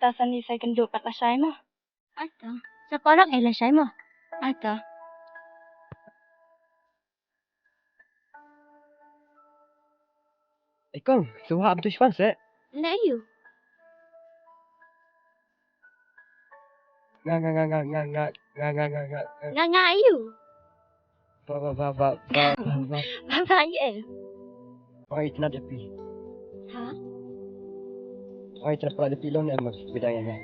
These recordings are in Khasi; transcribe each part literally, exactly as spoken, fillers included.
Ta sani sa kynduh pat lashai mo. Ata. Sa paralok ei lashai mo. Ata. Ei kong, shuwa ap tu shwan se. Na ayu. Nga nga nga nga nga nga nga nga nga nga. Nga nga ayu. Ba ba ba ba ba ba. Ba ba ayu eh. Oi tna depi. Ha? Oi tna pra depi long em bidang ya.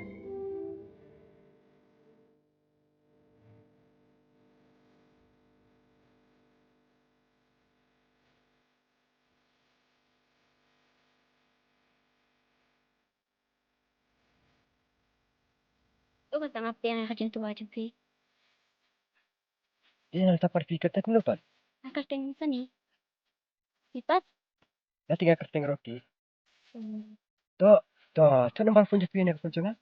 Uba tang apeng ka jingtuwa jong phi. Ïa nang tapar phi kyrteng kumno pat? Nga kyrteng Sani. Phi pat? Nga te nga kyrteng Rocky. Hmm. To, to, to number phone jong phi ne ka phone jong nga.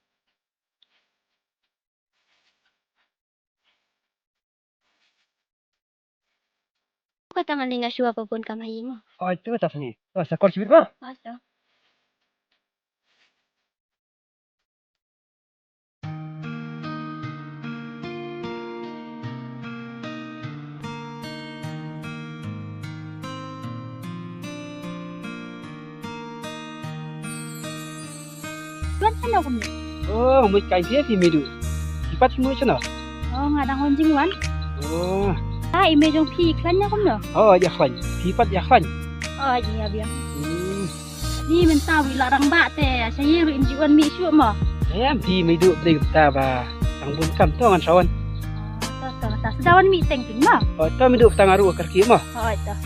Kata ngan lyngngoh shuwa ba bun kam ha ïing. Oi, to ta sani. Oh, sa kor shibit ma. Oi, to. Wan shano kumno? Oh, mut kai phi phi Midu. Phi pat phi mut shano? Oh, nga dang wan jingwan. Oh. Ah, i mei jong phi khlaiñ na kumno? Oh, ïa khlaiñ. Phi pat ïa khlaiñ. Oh, ïa biang. Hmm. Ni mynta wi la rang ba te, sa ïa ru im ji wan mi shu mo. Em phi Midu phi ta ba. Tang bun kam to ngan sawan. Oh, to to ta sa wan mi teng ting mo. Oh, to Midu ta nga ru kar ki mo. Oh, to.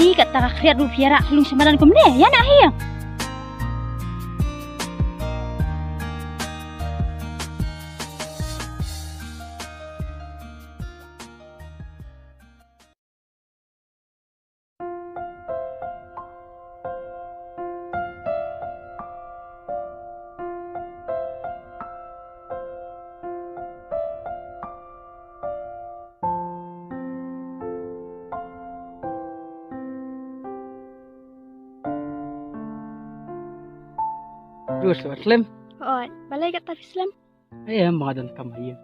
Ih, kata ka khriat ruh phi ïarah khlung sha madan kumne, ïa na hi. Rus, wat slem. Oi, balei kata phi slem? Em, ma don kam ha ïing.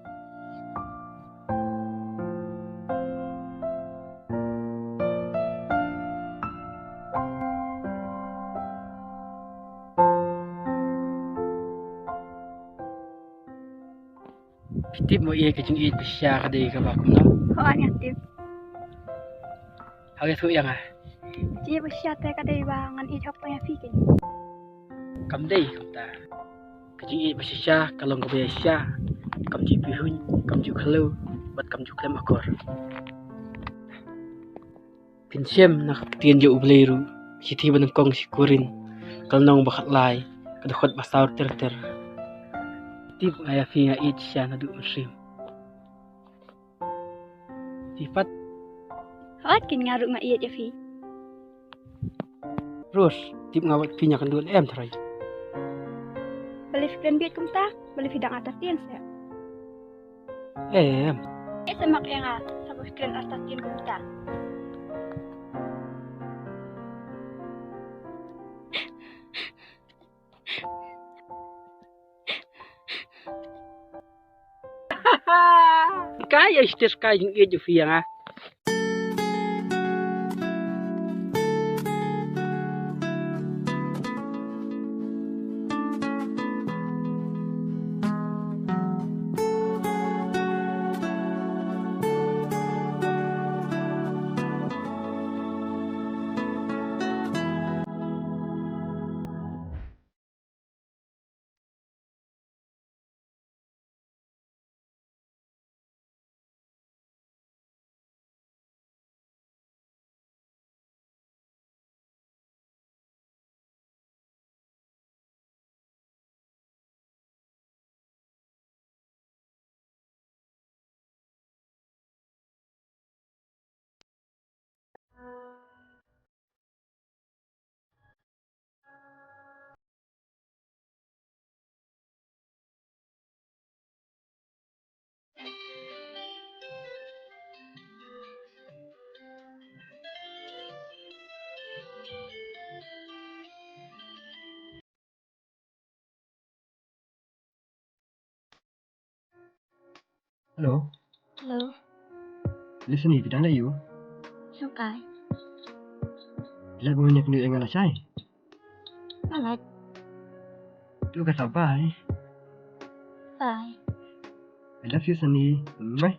Phi tip mo ïa ka jingïeit ba shisha ka dei kaba kumno? Hooid nga tip. Ha ka thuh ïa nga. Jingïeit ba shisha te ka dei ba ngan ïeit hok tang ïa phi keiñ. Kam dei kumta. Ka jingïeit ba shisha ka long kaba ïaisha. Kam ju pihuiñ, kam ju khlem, bad kam ju khlem akor. Phin shem na ka ktien jong U Blei ruh, shithi ba nyngkong shi Korinth, ka lynnong ba khatlai, ka dkhot ba saw ter ter. Tip nga ïa phi nga ïeit shisha naduh mynsiem. Phi pat? Hooid keiñ nga ruh nga ïeit ïa phi. Rose, tip nga wat phi ñiah kynduh em tharai. Balei phi kren bieit kumta, balei phi dang artatien seh. Em. Eh, sa mak ïa nga, haba phi kren artatien kumta. Ka ïa shisha ka jingïeit jong phi ïa nga. Hello. Hello. Listen, phi dang leh aiu? Sngewkai. Leh ba ngan ïakynduh ïa nga lashai. Palat. Tu ka sa bye. Bye. I love you, Sunny. Mwah.